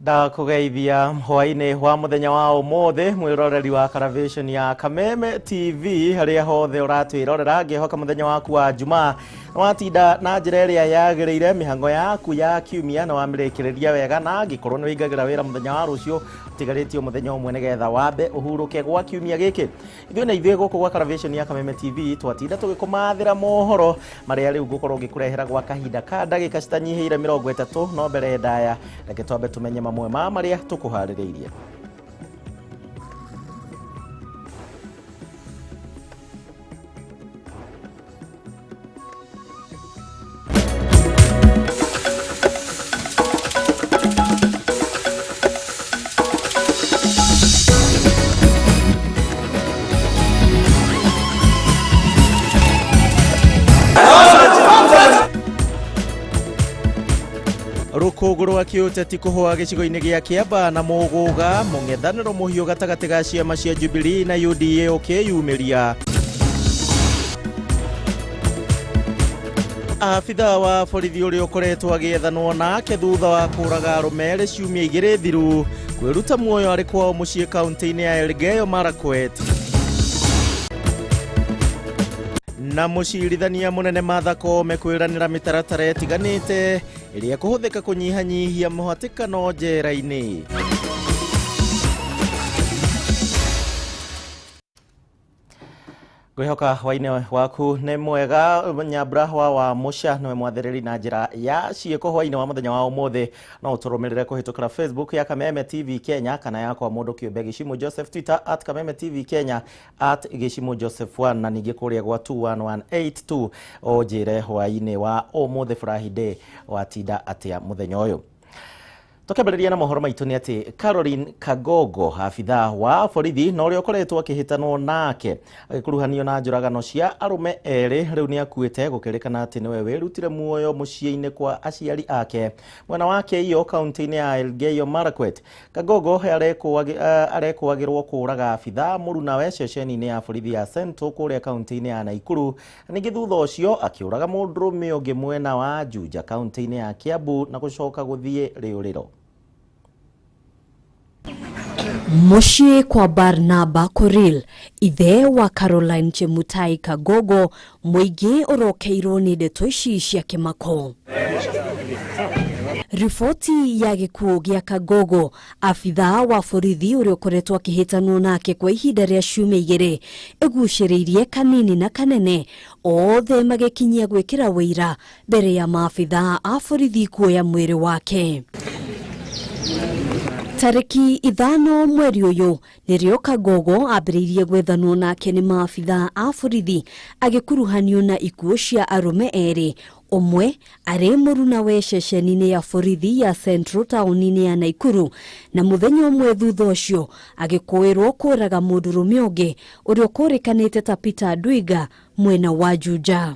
Ndakũgeithia hwainĩ wa mũthenya wa ũmũthĩ, mwĩroreri wa Caravation ya Kameme TV harĩa hothe ũratwĩrorera. Ngĩhoka mũthenya waku wa Jumaa nĩwatinda na njĩra ĩrĩa yagĩrĩire, mĩhango yaku ya kiumia nĩ wamĩrĩkĩrĩria wega, na angĩkorwo nĩ wĩingagĩra wĩra mũthenya wa rũciũ, ũtigarĩtie mũthenya ũmwe nĩgetha wambe ũhurũke gwa kiumia gĩkĩ. Ithuĩ na ithuĩ gũkũ gwa Caravation ya Kameme TV twatinda tũgĩkũmathĩra mohoro marĩa rĩu ngũkorwo ngĩkũrehera gwa kahinda ka ndagĩka citanyihĩire 30. No mbere ndaya, reke twambe tũmenye mamwe ma marĩa tũkũharĩrĩirie. Rũkũngũ rwa kĩũteti kũhũa gĩcigo-inĩ gĩa Kĩamba na Mũgũga, mũng'ethanĩro mũhiũ gatagatĩ ga ciama cia Jubilee na UDA ũkĩyumĩria. Abithaa wa borithi ũrĩa ũkoretwo agĩethanwo nake thutha wa kũraga arũme erĩ ciumia 2 thiru kwĩruta muoyo arĩ kwao mũciĩ kaunti-inĩ ya Elgeyo Marakwet. Na mũcirithania mũnene Martha Koome kwĩranĩra mĩtaratara ĩtiganĩte ĩrĩa ĩkũhũthĩka kũnyihanyihia mũhatĩkano njera-inĩ. Ngwĩhoka hwainĩ waku nĩ mwega. Nyambura wa Mũca nĩwe mwathĩrĩri na njĩra ya ciĩko hwainĩ wa mũthenya wa ũmũthĩ. No ũtũrũmĩrĩre kũhĩtũkĩra Facebook ya Kameme TV Kenya kana yakwa mũndũ kĩũmbe Gĩcimũ Joseph, Twitter at Kameme TV Kenya, at Gĩcimũ Joseph 1, na ningĩ kũrĩa gwa 21182 ũnjĩre hwainĩ wa ũmũthĩ Friday watinda atĩa mũthenya ũyũ. Tũkĩambĩrĩria na mohoro maitũ nĩ atĩ Caroline Kagogo, abithaa wa borithi na ũrĩa ũkoretwo akĩhĩtanwo nake agĩkuruhanio na njũragano cia arũme erĩ, rĩu nĩ akuĩte. Gũkĩrĩkana atĩ nĩwe wĩrutire muoyo mũciĩ-inĩ kwa aciari ake mwena wa Keiyo kaunti-inĩ ya Elgeyo Marakwet. Kagogo arekũagĩrwo kũraga abithaa mũrunawe ceceni-inĩ ya borithi ya Central kũrĩa kaunti-inĩ ya Naikuru, ningĩ thutha ũcio akĩũraga mũndũrũme ũngĩ mwena wa Juja kaunti-inĩ ya Kiambu na gũcoka gũthiĩ rĩũrĩro. Mũciĩ kwa Barnaba Korir, ithe wa Caroline Chemutai Kagogo, mũingĩ ũrokeirwo nĩ ndeto ici cia kĩmako. Riboti ya gĩkuũ gĩa Kagogo, abithaa wa borithi ũrĩa ũkoretwo akĩhĩtanwo nake kwa ihinda rĩa ciumia 2, ĩgucĩrĩirie kanini na kanene, othe magĩkinyia gwĩkĩra wũira mbere ya maabithaa a borithi kuoya mwĩrĩ wake. Tarĩki 5 mweri ũyũ nĩrĩo Kagogo ambĩrĩirie gwethanwo nake nĩ maabithaa a borithi agĩkuruhanio na ikuũ cia arũme erĩ, ũmwe arĩ mũrunawe ceceni-inĩ ya borithi ya Central taũni-inĩ ya Naikuru, na mũthenya ũmwe thutha ũcio agĩkũĩrwo kũraga mũndũrũme ũngĩ ũrĩa ũkũrĩkanĩte ta Peter Ndwiga mwena wa Juja.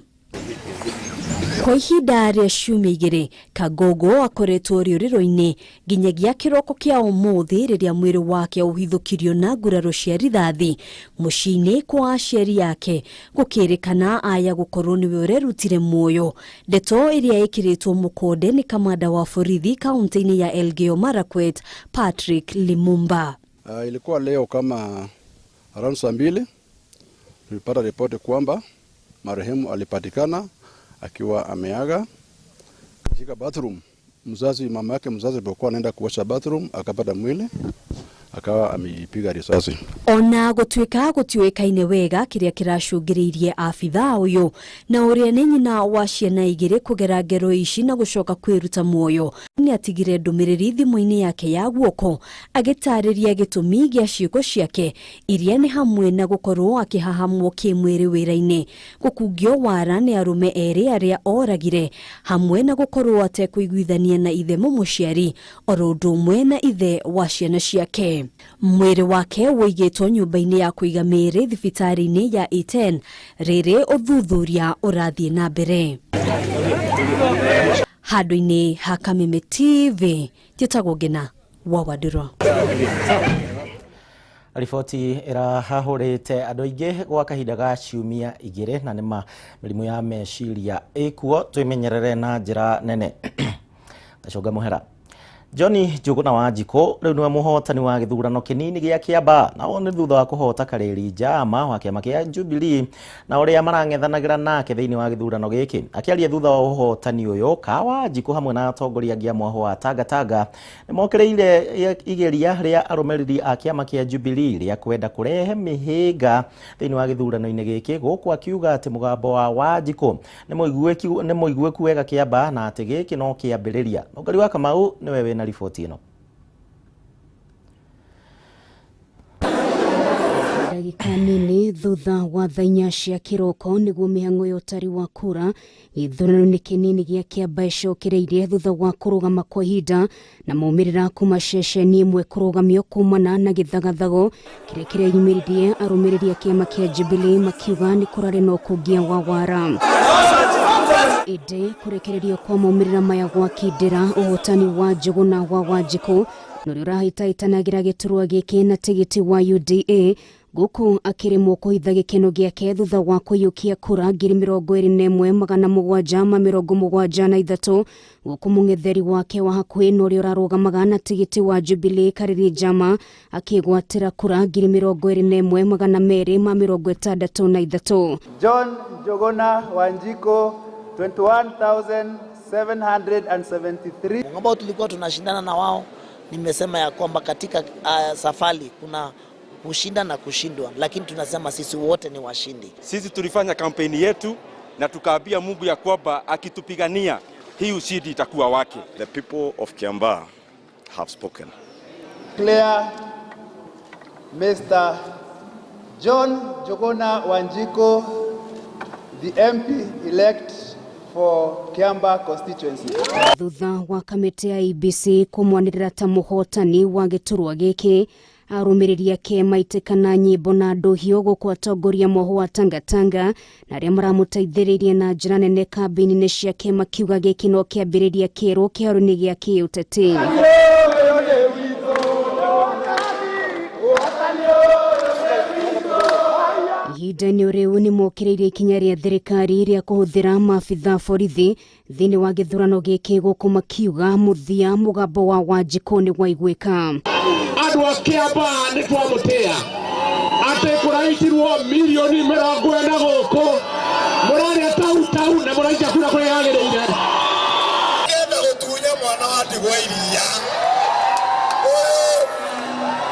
Kwa ihinda rĩa ciumia 2 Kagogo akoretwo rĩũrĩro-inĩ nginyagia kĩroko kĩa ũmũthĩ rĩrĩa mwĩrĩ wake ũhithũkirio na nguraro cia rithathi mũciĩ-inĩ kwa aciari ake, gũkĩrĩkana aya gũkorwo nĩwe ũrerutire muoyo. Ndeto ĩrĩa ĩkĩrĩtwo mũkonde nĩ kamanda wa borithi kaunti-inĩ ya Elgeyo Marakwet Patrick Limumba. Ilikuwa leo kama around saa 2 tulipata ripoti kwamba marehemu alipatikana akiwa ameaga katika bathroom. Mzazi, mama yake mzazi alipokuwa anaenda kuosha bathroom akapata mwili akawa ameipiga risasi. Ona gũtuĩka gũtiũĩkaine wega kĩrĩa kĩracũngĩrĩirie abithaa ũyũ na ũrĩa nĩ nyina wa ciana 2 kũgera ngero ici na gũcoka kwĩruta muoyo, nĩ atigire ndũmĩrĩri thimũ-inĩ yake ya guoko agĩtarĩria gĩtũmi gĩa ciĩko ciake iria nĩ hamwe na gũkorwo akĩhahamwo kĩmwĩrĩ wĩra-inĩ, gũkungio wara nĩ arũme erĩ arĩa oragire, hamwe na gũkorwo atekũiguithania na ithe mũmũciari oro ũndũ ũmwe na ithe wa ciana ciake. Mwĩrĩ wake ũigĩtwo nyũmba-inĩ ya kũiga mĩĩrĩ thibitarĩ-inĩ ya Iten rĩrĩ ũthuthuria ũrathiĩ na mbere. Handũ-inĩ ha Kameme TV, njĩtagwo Ngina wa Wandũrwa. Riboti ĩrahahũrĩte andũ aingĩ gwa kahinda ga ciumia 2, na nĩma mĩrimũ ya meciria ĩkuo, twĩmenyerere na njĩra nene. Gacũnga mũhera. John Njuguna Wanjikũ rĩu nĩwe mũhotani wa gĩthurano kĩnini gĩa Kĩambaa, na ũũ nĩ thutha wa kũhota Karĩri Njama wa kĩama kĩa Jubilee na ũrĩa marang'ethanagĩra nake thĩinĩ wa gĩthurano gĩkĩ. Akĩaria thutha wa ũhotani ũyũ, Ka Wanjikũ hamwe na atongoria angĩ a mwahũ wa Tangatanga nĩmokĩrĩire igeria rĩa arũmĩrĩri a kĩama kĩa Jubilee rĩa kwenda kũrehe mĩhĩnga thĩinĩ wa gĩthurano-inĩ gĩkĩ, gũkũ akiuga atĩ mũgambo wa Wanjikũ nĩ mũiguĩku wega Kĩambaa na atĩ gĩkĩ no kĩambĩrĩria. Mũngari wa Kamau nĩwe wĩna riboti ĩno. Ndagĩka nini thutha wa thaa inya cia kĩroko nĩguo mĩhang'o ya ũtari wa kura gĩthurano-inĩ kĩnini gĩa Kĩambaa ĩcokereirie thutha wa kũrũgama kwa ihinda na maumĩrĩra kuma ceceni ĩmwe kũrũgamio kumana na gĩthagathago kĩrĩa kĩreyumĩririe arũmĩrĩri a kĩama kĩa Jubilee makiuga nĩ kũrarĩ na ũkũngia wa wara. Ĩndĩ kũrekererio kwa maumĩrĩra maya gwakindĩra ũhotani wa Njuguna wa Wanjikũ na ũrĩa ũrahĩtahĩtanagĩra gĩturwa gĩkĩ na tigiti wa UDA gũkũ akĩremwo kũhitha gĩkeno gĩake thutha wa kũiyũkia kura 21,773 gũkũ mũng'etheri wake wa hakuhĩ na ũrĩa ũrarũgamaga na tigiti wa Jubilee Karĩri Njama akĩgwatĩra kura 21,263. John Njuguna Wanjikũ 21,773. Ambao tulikuwa tunashindana na wao, nimesema ya kwamba katika safari kuna kushinda na kushindwa, lakini tunasema sisi wote ni washindi. Sisi tulifanya kampeni yetu na tukaambia Mungu ya kwamba akitupigania hii ushindi itakuwa wake. The people of Kiambaa have spoken. Clear Mr. John Njuguna Wanjikũ, the MP elect for Kiambaa constituency. Thutha wa kamĩtĩ ya IEBC kũmwanĩrĩra ta mũhotani wa gĩturwa gĩkĩ, arũmĩrĩri ake maitĩkana nyĩmbo na ndũhiũ gũkũ atongoria mwahũ wa Tangatanga na arĩa maramũteithĩrĩirie na njĩra nene kambĩini-inĩ ciake makiuga gĩkĩ no kĩambĩrĩria kĩerũ kĩharo-inĩ gĩa kĩũteti. Ihinda-inĩ rĩu nĩmokĩrĩire ikinya rĩa thirikari rĩa kũhũthĩra maabitha borithi thĩinĩ wa gĩthurano gĩkĩ gũkũ makiuga mũthia mũgambo wa Wanjikũ nĩ waiguĩka. Andũ a Kĩambaa nĩ twamũtĩa atĩ kũraitirwo mirioni 40 gũkũ mũrarĩa tau tau na mũraikia kura kũrĩa yagĩrĩire. Kenda gũtunya mwana wa ndigwa iria.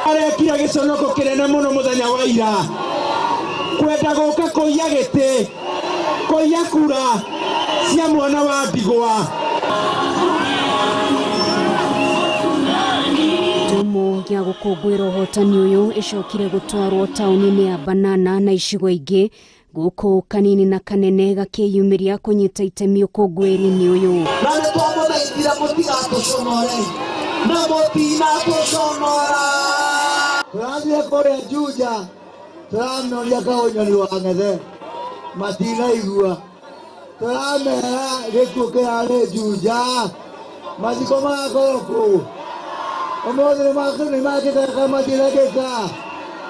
Arekire gĩconoko kĩnene mũno mũthenya wa ira kwenda gũka kũiya gĩtĩ kũiya kura cia mwana wa ndigwa. Ndumo ya gũkũngũĩra ũhotani ũyũ ĩcokire gũtwarwo taũni-inĩ ya Banana na icigo ingĩ gũkũ kanini na kanene gakĩyumĩria kũnyita itemi ũkũngũĩri-inĩ ũyũ. Na nĩ twamũthaithire mũtigatũconore na mũtinatũconora. Tũrathiĩ kũrĩa Juja tũramĩonia kaũnyoni wa ng'ethe matinaigua, tũramera gĩkuũ kĩrarĩ Juja mathiko magakorwo kũu ũmũthĩ nĩmakĩka matinekĩka.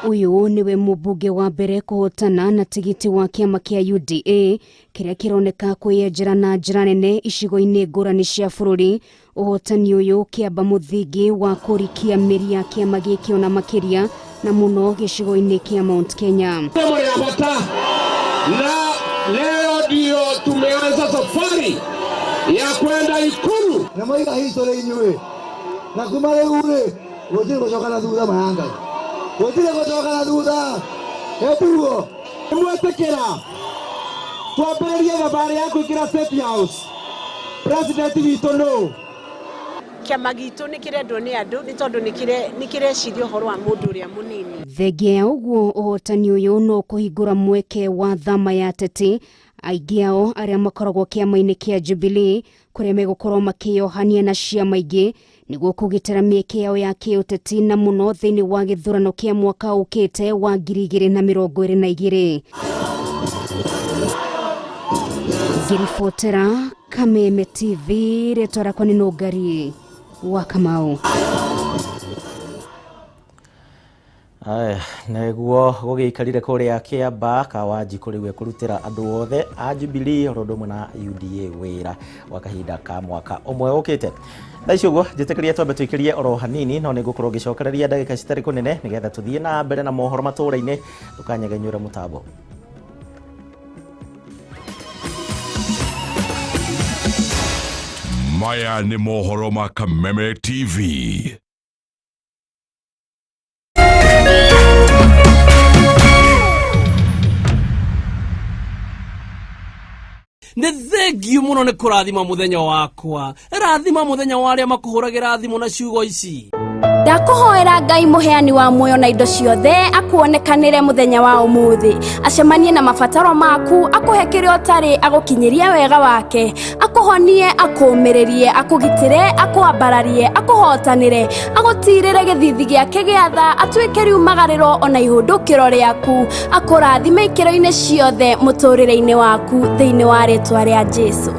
Ũyũ nĩwe mũmbunge wa mbere kũhotana na tigiti wa kĩama kĩa UDA kĩrĩa kĩroneka kwĩyenjera na njĩra nene icigo-inĩ ngũrani cia bũrũri. Ũhotani ũyũ ũkĩamba mũthingi wa kũrikia mĩri ya kĩama gĩkĩ ona makĩria na mũno gĩcigo-inĩ kĩa Mount Kenya. Mũrĩ a bata na leo ndio tumeanza safari ya kwenda Ikulu. Na mwaiga history inyuĩ na kuma rĩu rĩ gũtirĩ gũcoka na thutha mayanga, gũtirĩ gũcoka na thutha ĩtuo. Mwetĩkĩra twambĩrĩrie thabarĩ ya kũingĩra State House. President witũ nũ? Kĩama gitũ nĩ kĩrendwo nĩ andũ nĩ tondũ nĩ kĩreciria ũhoro wa mũndũ ũrĩa mũnini. Thengia ya ũguo ũhotani ũyũ no kũhingũra mweke wa thama ya ateti aingĩ ao arĩa makoragwo kĩama-inĩ kĩa Jubilee kũrĩa megũkorwo makĩyohania na ciama ingĩ nĩguo kũgitĩra mĩeke yao ya kĩũteti na mũno thĩinĩ wa gĩthurano kĩa mwaka ũkĩte wa 2022. Ngĩribotera Kameme TV, rĩtwa rĩakwa nĩ Nũngari wa Kamau. Aya, nĩguo gũgĩikarire kũrĩa Kĩambaa Kawanjikũ rĩu ekũrutĩra andũ othe a Jubilee oro ũndũ ũmwe na UDA wĩra gwa kahinda ka mwaka ũmwe ũkĩte. Thaa ici ũguo njĩtĩkĩria twambe tũikĩrie oro hanini, no nĩ ngũkorwo ngĩcokereria ndagĩka citarĩ kũnene nĩgetha tũthiĩ na mbere na mohoro matũũra-inĩ. Ndũkanyegenyũre mũtambo. Maya nĩ mohoro ma Kameme TV. Nĩ thengiũ mũno nĩ kũrathima mũthenya wakwa. Rathima mũthenya wa arĩa makũhũragĩra thimũ na ciugo ici. Ndakũhoera Ngai mũheani wa muoyo na indo ciothe akuonekanĩre mũthenya wa ũmũthĩ, acemanie na mabataro maku, akũhe kĩrĩa ũtarĩ, agũkinyĩrie wega wake, akũhonie, akũũmĩrĩrie, akũgitĩre, akũambararie, akũhotanĩre, agũtirĩre gĩthithi gĩake gĩa tha, atuĩke riumagarĩro ona ihũndũkĩro rĩaku, akũrathime ikĩro-inĩ ciothe mũtũrĩre-inĩ waku thĩinĩ wa rĩtwa rĩa Jesu.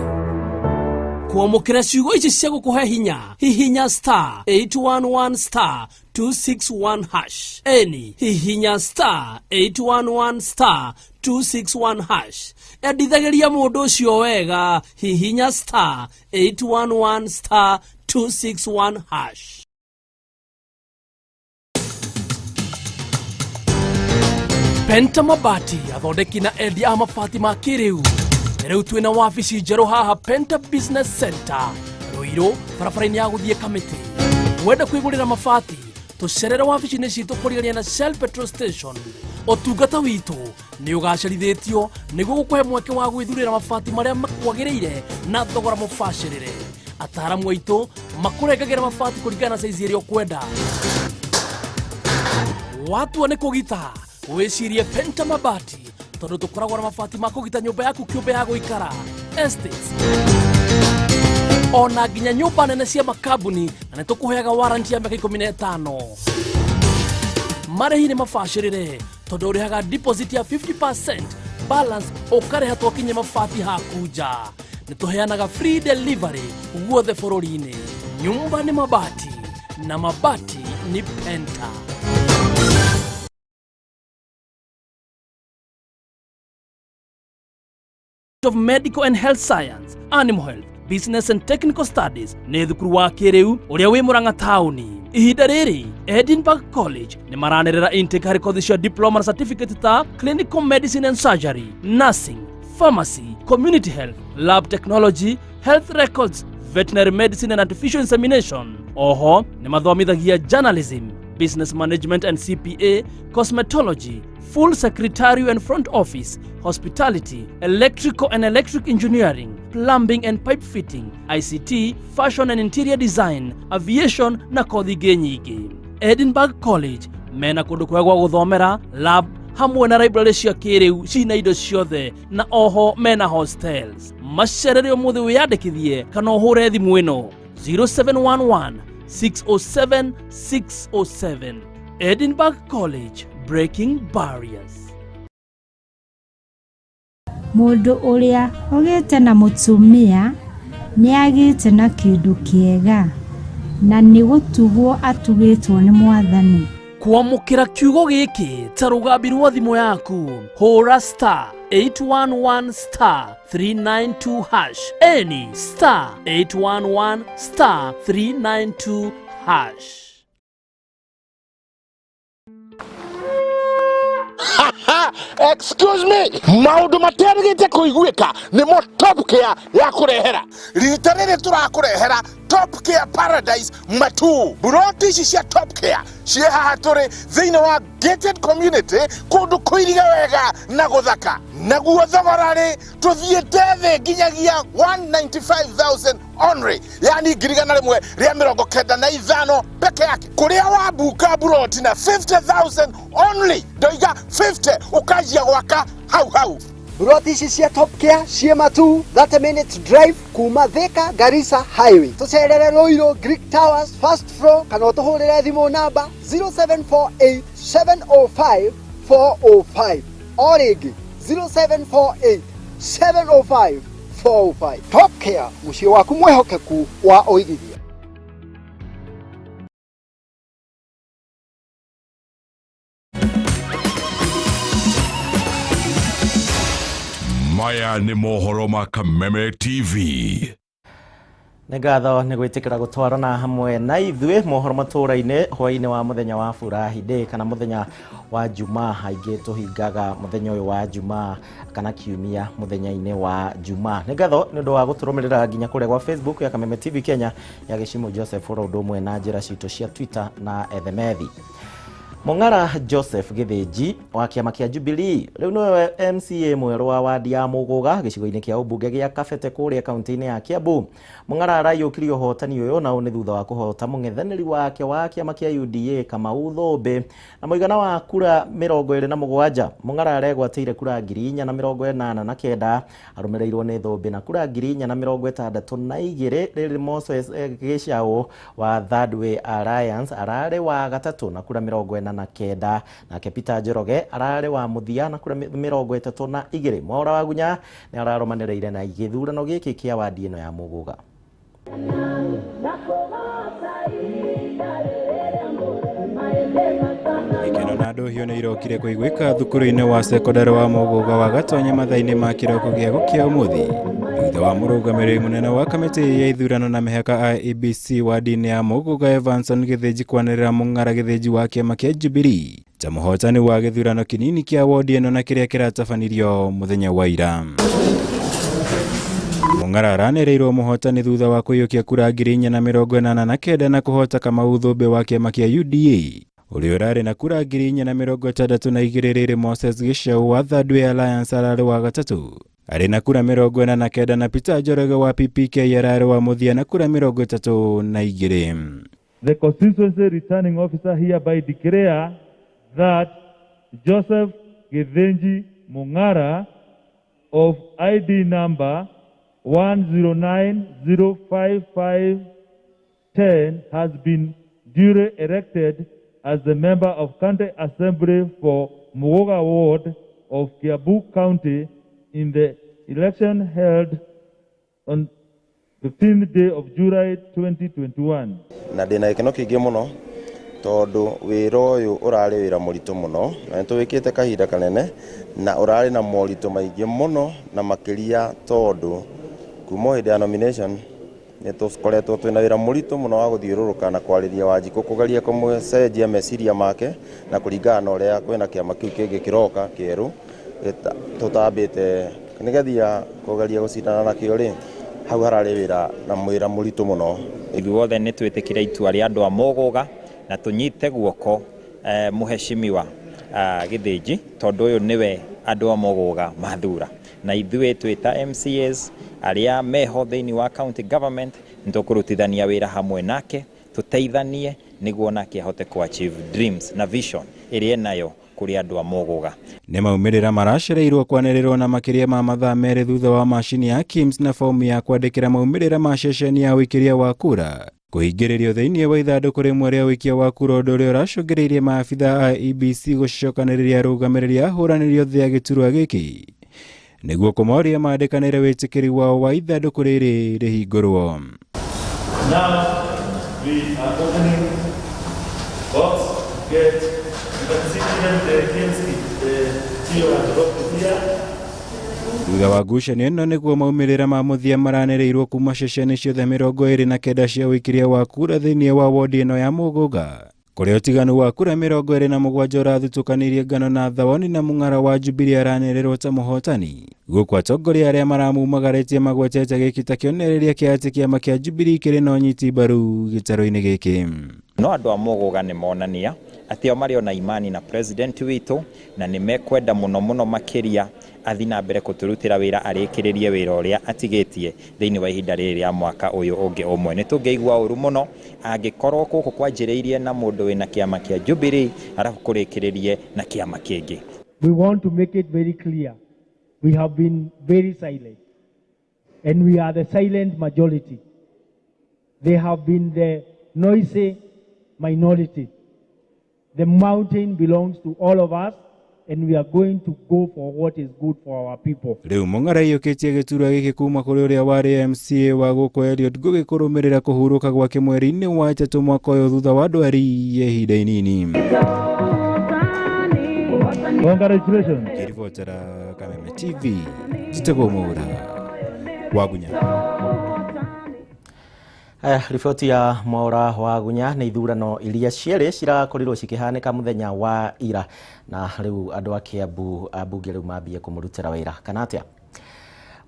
Kwamũkĩra ciugo ici cia gũkũhe hinya, hihinya star 811 star 261 hash. Eni, hihinya star 811 star 261 hash. Endithagĩria mũndũ ũcio wega, hihinya star 811 star 261 hash. Penta Mabati, athondeki na endia a mabati ma kĩrĩu. Rĩu twĩna wabici njerũ haha Penta Business Center, Ruiru, barabara-inĩ ya gũthiĩ Kamĩtĩ. Wenda kwĩgũrĩra mabati, tũcerere wabici-inĩ citũ kũrigania na Shell Petrol Station. Ũtungata witũ nĩ ũgacerithĩtio nĩguo gũkũhe mweke wa gwĩthurĩra mabati marĩa makwagĩrĩire na thogora mũbacĩrĩre. Ataaramu aitũ makũrengagĩra mabati kũringana na saizi ĩrĩa ũkwenda. Watua nĩ kũgita, wĩcirie Penta Mabati, tondũ tũkoragwo na mabati ma kũgita nyũmba yaku kĩũmbe ya gũikara, estates, ona nginya nyũmba nene cia makambuni, na nĩ tũkũheaga warranty ya mĩaka 15. Marĩhi nĩ mabacĩrĩre tondũ ũrĩhaga deposit ya 50%, balance ũkarĩha twakinye mabati haku nja. Nĩ tũheanaga free delivery guothe bũrũri-inĩ. Nyumba nĩ mabati na mabati nĩ Penta. Of Medical and Health Science, Animal Health, Business and Technical Studies nĩ thukuru wa kĩrĩu ũrĩa wĩ Mũrang'a taũni. Ihinda rĩrĩ Edinburgh College nĩ maranĩrĩra intake harĩ kothi cia diploma na certificate ta Clinical Medicine and Surgery, Nursing, Pharmacy, Community Health, Lab Technology, Health Records, Veterinary Medicine and Artificial Insemination. Oho nĩ mathomithagia Journalism, Business Management and CPA, Cosmetology, Full Secretarial and Front Office, Hospitality, Electrical and Electric Engineering, Plumbing and Pipe Fitting, ICT, Fashion and Interior Design, Aviation na kothi ingĩ nyingĩ. Edinburgh College mena kũndũ kwega gwa gũthomera, lab hamwe na library cia kĩrĩu cina indo ciothe, na oho mena hostels. Macerere ũmũthĩ wĩyandĩkithie kana ũhũre thimũ ĩno 0711 607 607. Edinburgh College, breaking barriers. Mũndũ ũrĩa ũgĩte na mũtumia nĩagĩte na kĩndũ kĩega, na nĩ gũtugwo atugĩtwo nĩ Mwathani. Kwamũkĩra kiugo gĩkĩ ta rũgambi rwa thimũ yaku, hũra star 811 star 392 hash. Eni, star 811 star 392 hash. Excuse me, maundu materĩgĩte kũiguĩka nĩmo Top Care ya kũrehera. Rita rĩrĩ tũrakũrehera Top Care Paradise Matu. Buroti ici cia Top Care ciĩ haha tũrĩ thĩinĩ wa gated community, kũndũ kũirige wega na gũthaka. Naguo thogora rĩ tũthiĩte thĩ nginyagia 195,000 only, yani 195,000 peke yake. Kũrĩa wabuka buroti na 50,000 only, ndoiga 50, ũkanjia gwaka hau hau. Buroti ici cia Top Care ciĩ Matu, 30 minutes drive kuma Thika Garissa Highway. Tũcerere Ruiru Greek Towers first floor, kana ũtũhũrĩre thimũ namba 0748 705 405. O rĩngĩ 0748 705 405. Top Care, mũciĩ waku mwĩhokeku wa ũigithia. Maya nĩ mohoro ma Kameme TV. Nĩ ngatho nĩ gwĩtĩkĩra gũtwarana hamwe na ithuĩ mohoro matũra-inĩ hwaĩ-inĩ wa mũthenya wa Furahi Day kana mũthenya wa Jumaa. Aingĩ tũhingaga mũthenya ũyũ wa Jumaa kana kiumia mũthenya-inĩ wa Jumaa. Nĩ ngatho nĩ ũndũ wa gũtũrũmĩrĩra nginya kũrĩa gwa Facebook ya Kameme TV Kenya ya Gĩcimũ Joseph oro ũndũ ũmwe na njĩra citũ cia Twitter na Ethemethi. Mung'ara Joseph Gĩthĩnji wa kĩama kĩa Jubilee rĩu nĩwe MCA mwerũ wa wadi ya Mũgũga gĩcigo-inĩ kĩa ũmbunge gĩa Kabete kũrĩa kaunti-inĩ ya Kiambu. Mung'ara araiyũkirie ũhotani ũyũ na ũũ nĩ thutha wa kũhota mũng'ethanĩri wake wa kĩama kĩa UDA Kamau Thũmbĩ na mũigana wa kura 27. Mung'ara aregwatĩire kura 4,089 arũmĩrĩirwo nĩ Thũmbĩ na kura 4,062. Rĩrĩ Moses Gĩcaũ wa Third Way Alliance ararĩ wa gatatũ na kura 49, nake Peter Njoroge ararĩ wa mũthia na kura 32. Mwaura wa Gunya nĩ ararũmanĩrĩire na gĩthurano gĩkĩ kĩa wadi ĩno ya Mũgũga. Ikeno na ndũhiũ nĩ irokire kũiguĩka thukuru-inĩ wa sekondarĩ wa Mũgũga wa Gatonye mathaa-inĩ ma kĩroko gĩa gũkĩa ũmũthĩ thutha wa mũrũgamĩrĩri mũnene wa kamĩtĩ ya ithurano na mĩhaka IEBC wadi-inĩ ya Mũgũga Evanson Gĩthĩnji kwanĩrĩra Mung'ara Gĩthĩnji wa kĩama kĩa Jubilee ta mũhotani wa gĩthurano kĩnini kĩa wodi ĩno na kĩrĩa kĩratabanirio mũthenya wa ira. Mung'ara aranĩrĩirwo mũhotani thutha wa kũiyũkia kura 4,089 na kũhota Kamau Thũmbĩ wa kĩama kĩa UDA ũrĩa ũrarĩ na kura 4,062. Rĩrĩ Moses Gĩcaũ wa Third Way Alliance ararĩ wa gatatũ arĩ na kura 49 na Peter Njoroge wa PPK ararĩ wa mũthia na kura 32. The constituency returning officer hereby declare that Joseph Githinji Mung'ara of ID number 109055510 has been duly elected as the member of County Assembly for Muguga Ward of Kiambu County in the election held on 15th day of July 2021. Na ndĩna gĩkeno kĩingĩ mũno tondũ wĩra ũyũ ũrarĩ wĩra mũritũ mũno na nĩtũwĩkĩte kahinda kanene na ũrarĩ na moritũ maingĩ mũno na makĩria tondũ kuma hĩndĩ ya nomination nĩtũkoretwo twĩna wĩra mũritũ mũno wa gũthiũrũrũka na kwarĩria Wanjikũ kũgeria kũmũcenjia meciria make na kũringana na ũrĩa kwĩna kĩama kĩu kĩngĩ kĩroka kĩerũ tũtambĩte nĩgethia kũgeria gũcindana nakĩo rĩ hau hararĩ wĩra na mwĩra mũritũ mũno. Ithuothe nĩ twĩtĩkĩre itua rĩa andũ a Mũgũga na tũnyite guoko mũheshimiwa Gĩthĩnji tondũ ũyũ nĩwe andũ a Mũgũga mathura na ithuĩ twĩ ta MCAs arĩa meho thĩinĩ wa county government nĩtũkũrutithania wĩra hamwe nake tũteithanie nĩguo nake ahote kũ achieve dreams na vision ĩrĩa enayo kũrĩ andũ a Mũgũga. Nĩ maumĩrĩra maracereirwo kwanĩrĩrwo na makĩria ma mathaa merĩ thutha wa macini ya KIMS na fomu ya kwandĩkĩra maumĩrĩra ma ceceni ya ũikĩria wa kura kũhingĩrĩrio thĩinĩ wa ithandũkũ rĩmwe rĩa ũikia wa kura ũndũ ũrĩa ũracũngĩrĩirie maabitha a IEBC gũcokanĩrĩria arũgamĩrĩri ahũranĩri othe a gĩturwa gĩkĩ nĩguo kũmoria mandĩkanĩre wĩtĩkĩri wao wa ithandũkũ rĩrĩ rĩhingũrwo. Now we are opening box gate. You can see even the KIMS, the TO has dropped it here. Thutha wa ngucanio ĩno nĩguo maumĩrĩra ma mũthia maranĩrĩirwo kuma ceceni ciothe 29 cia ũikĩria wa kura thĩinĩ wa wodi ĩno ya Mũgũga kũrĩa ũtiganu wa kura 27 ũrathutũkanĩirie ngano na thawani na Mung'ara wa Jubilee aranĩrĩrwo ta mũhotani gũkũ atongoria arĩa maramumagarĩtie magwetete gĩkĩ ta kĩonereria kĩa atĩ kĩama kĩa Jubilee kĩrĩ na ũnyiti mbaru gĩtarũ-inĩ gĩkĩ. No andũ a Mũgũga nĩ monania atĩ o marĩ ona imani na president witũ na nĩ mekwenda mũno mũno makĩria athi na mbere kũtũrutĩra wĩra arĩkĩrĩrie wĩra ũrĩa atigĩtie thĩinĩ wa ihinda rĩrĩ rĩa mwaka ũyũ ũngĩ ũmwe. Nĩ tũngĩigua ũru mũno angĩkorwo gũkũ kwanjĩrĩirie na mũndũ wĩna kĩama kĩa Jubilee arabu kũrĩkĩrĩrie na kĩama kĩngĩ. We want to make it very clear. We have been very silent and we are the silent majority. They have been the noisy minority. The mountain belongs to all of us and we are going to go for what is good for our people. Rĩu Mung'ara aiyũkĩtie gĩturwa gĩkĩ kuma kũrĩ ũrĩa warĩ MCA wa gũkũ Eliud Ngugi kũrũmĩrĩra kũhurũka gwake mweri-inĩ wa ĩtatũ mwaka ũyũ thutha wa ndwari ya ihinda inini. Congratulations. Ngĩribotera Kameme TV njĩtagwo Mwaura Wagunya. Riboti ya Mwaura Wagunya nĩ ithurano iria cierĩ cirakorirwo cikĩhanĩka mũthenya wa ira, na rĩu andũ a Kiambu ambunge rĩu mambie kũmũrutĩra wĩra kana atĩa.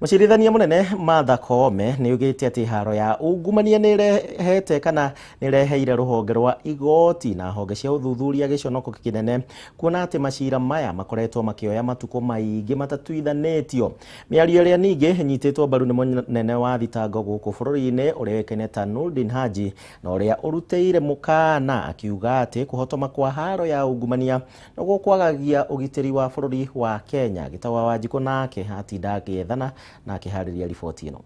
Mũcirithania mũnene Martha Koome nĩ oigĩte atĩ haro ya ungumania nĩ ĩrehete kana nĩ ĩreheire rũhonge rwa igoti na honge cia ũthuthuria gĩconoko kĩnene, kuona atĩ macira maya makoretwo makĩoya matukũ maingĩ matatuithanĩtio. Mĩario ĩrĩa ningĩ ĩnyitĩtwo mbaru nĩ mũnene wa thitango gũkũ bũrũri-inĩ ũrĩa ũĩkaine ta Nurdin Haji, na ũrĩa ũrutĩire mũkana akiuga atĩ kũhotoma kwa haro ya ungumania no kwagagia ũgitĩri wa bũrũri wa Kenya. Gĩtawa Wanjikũ nake atinda agĩethana na akĩharĩria riboti ĩno.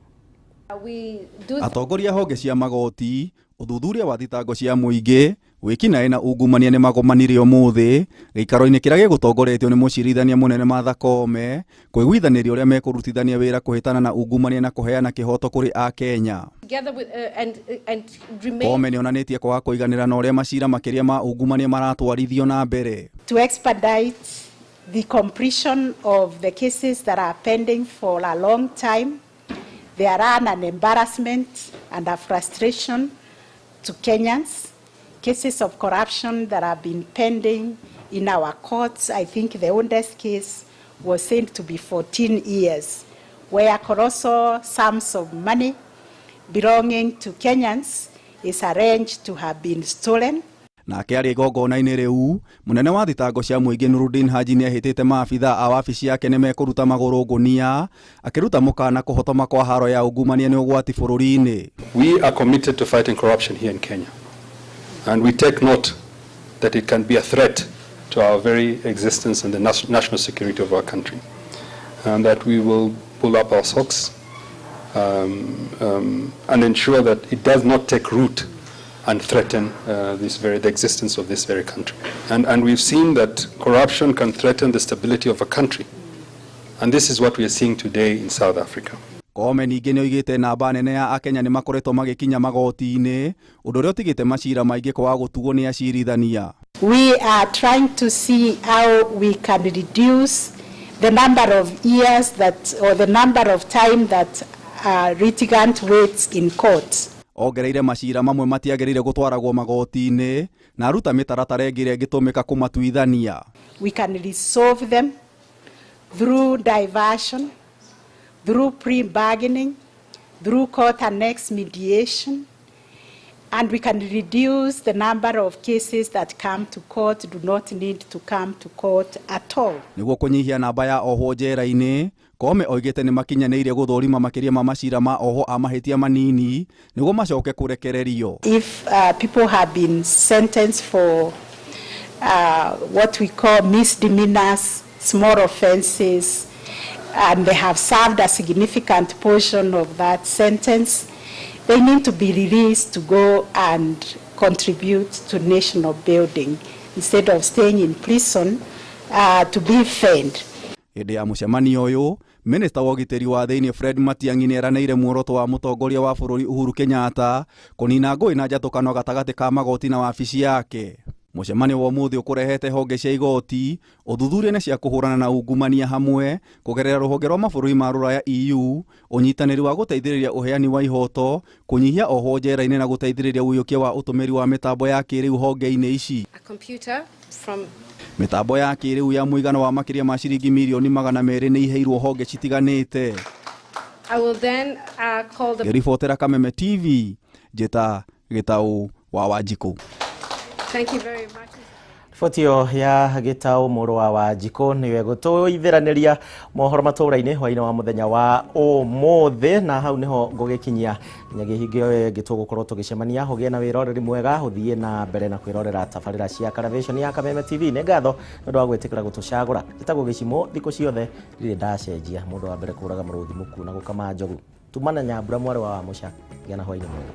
Atongoria honge cia magoti, ũthuthuria wa thitango cia mũingĩ, wĩkinaĩ na ungumania nĩ magomanire ũmũthĩ gĩikaro-inĩ kĩrĩa gĩgũtongoretio nĩ mũcirithania mũnene Martha Koome kũiguithanĩria ũrĩa mekũrutithania wĩra kũhĩtana na ungumania na kũheana kĩhoto kũrĩ Akenya. Koome nĩonanĩtie kwaga kũiganĩra na ũrĩa macira makĩria ma ungumania maratwarithio na mbere. To expedite the completion of the cases that are pending for a long time. They are an embarrassment and a frustration to Kenyans. Cases of corruption that have been pending in our courts, I think the oldest case was said to be 14 years, where colossal sums of money belonging to Kenyans is arranged to have been stolen. Nake arĩ igongona-inĩ rĩu, mũnene wa thitango cia mũingĩ Nurdin Haji nĩehĩtĩte maabitha a wabici yake nĩmekũruta magũrũ ngũnia, akĩruta mũkana kũhotoma kwa haro ya ungumania nĩ ũgwati bũrũri-inĩ. We are committed to fighting corruption here in Kenya, and we take note that it can be a threat to our very existence and the national security of our country, and that we will pull up our socks and ensure that it does not take root and threaten the existence of this very country. And we've seen that corruption can threaten the stability of a country. And this is what we are seeing today in South Africa. Koome ningĩ nĩoigĩte namba nene ya Akenya nĩ makoretwo magĩkinya magoti-inĩ, ũndũ ũrĩa ũtigĩte macira maingĩ kwaga gũtugwo nĩ acirithania. We are trying to see how we can reduce the number of years that, or the number of time that a litigant waits in court. Ongereire macira mamwe matiagĩrĩire gũtwaragwo magoti-inĩ na aruta mĩtaratara ĩngĩ ĩrĩa ĩngĩtũmĩka kũmatuithania. We can resolve them through diversion, through pre-bargaining, through court annex mediation, and we can reduce the number of cases that come to court, do not need to come to court at all. Nĩguo kũnyihia namba ya ohwo njera-inĩ, Koome oigĩte nĩ makinyanĩire gũthũrima makĩria ma macira ma ohwo a mahĩtia manini nĩguo macoke kũrekererio. If people have been sentenced for what we call misdemeanors, small offenses, and they have served a significant portion of that sentence, they need to be released to go and contribute to national building instead of staying in prison to be fed. Hĩndĩ ya mũcemanio ũyũ, Minista wa ũgitĩri wa thĩinĩ Fred Matiang'i nĩeranĩire muoroto wa mũtongoria wa bũrũri Uhuru Kenyatta kũnina ngũĩ na njatũkano gatagatĩ ka magoti na wabici yake. Mũcemanio wa ũmũthĩ ũkũrehete honge cia igoti, ũthuthuria na cia kũhũrana na ungumania hamwe kũgerera rũhonge rwa mabũrũri ma rũraya EU, ũnyitanĩri wa gũteithĩrĩria ũheani wa ihoto, kũnyihia ohwo njera-inĩ na gũteithĩrĩria ũiyũkia wa ũtũmĩri wa mĩtambo ya kĩrĩu honge-inĩ ici. Mĩtambo ya kĩrĩu ya mũigana wa makĩria ma ciringi mirioni 200 nĩ iheirwo honge citiganĩte. Ngĩribotera Kameme TV, njĩta Gĩtaũ wa Wanjikũ. Thank you very much. Riboti ĩyo ya Gĩtaũ mũrũ wa Wanjikũ nĩyo ĩgũtũithĩranĩria mohoro matũũra-inĩ hwaĩ-inĩ wa mũthenya wa ũmũthĩ, na hau nĩho ngũgĩkinyia nginyagia hingo ĩyo ĩngĩ tũgũkorwo tũgĩcemania. Ũgĩe na wĩroreri mwega, ũthiĩ na mbere na kwĩrorera tabarĩra cia Karavation ya Kameme TV. Nĩ ngatho nĩ ũndũ wa gwĩtĩkĩra gũtũcagũra. Njĩtagwo Gĩcimũ, thikũ ciothe ndirĩ ndacenjia, mũndũ wa mbere kũraga mũrũthi mũkuũ na gũkama njogu. Tumana Nyambura mwarĩ wa Wamũca, gĩa na hwaĩ-inĩ mwega.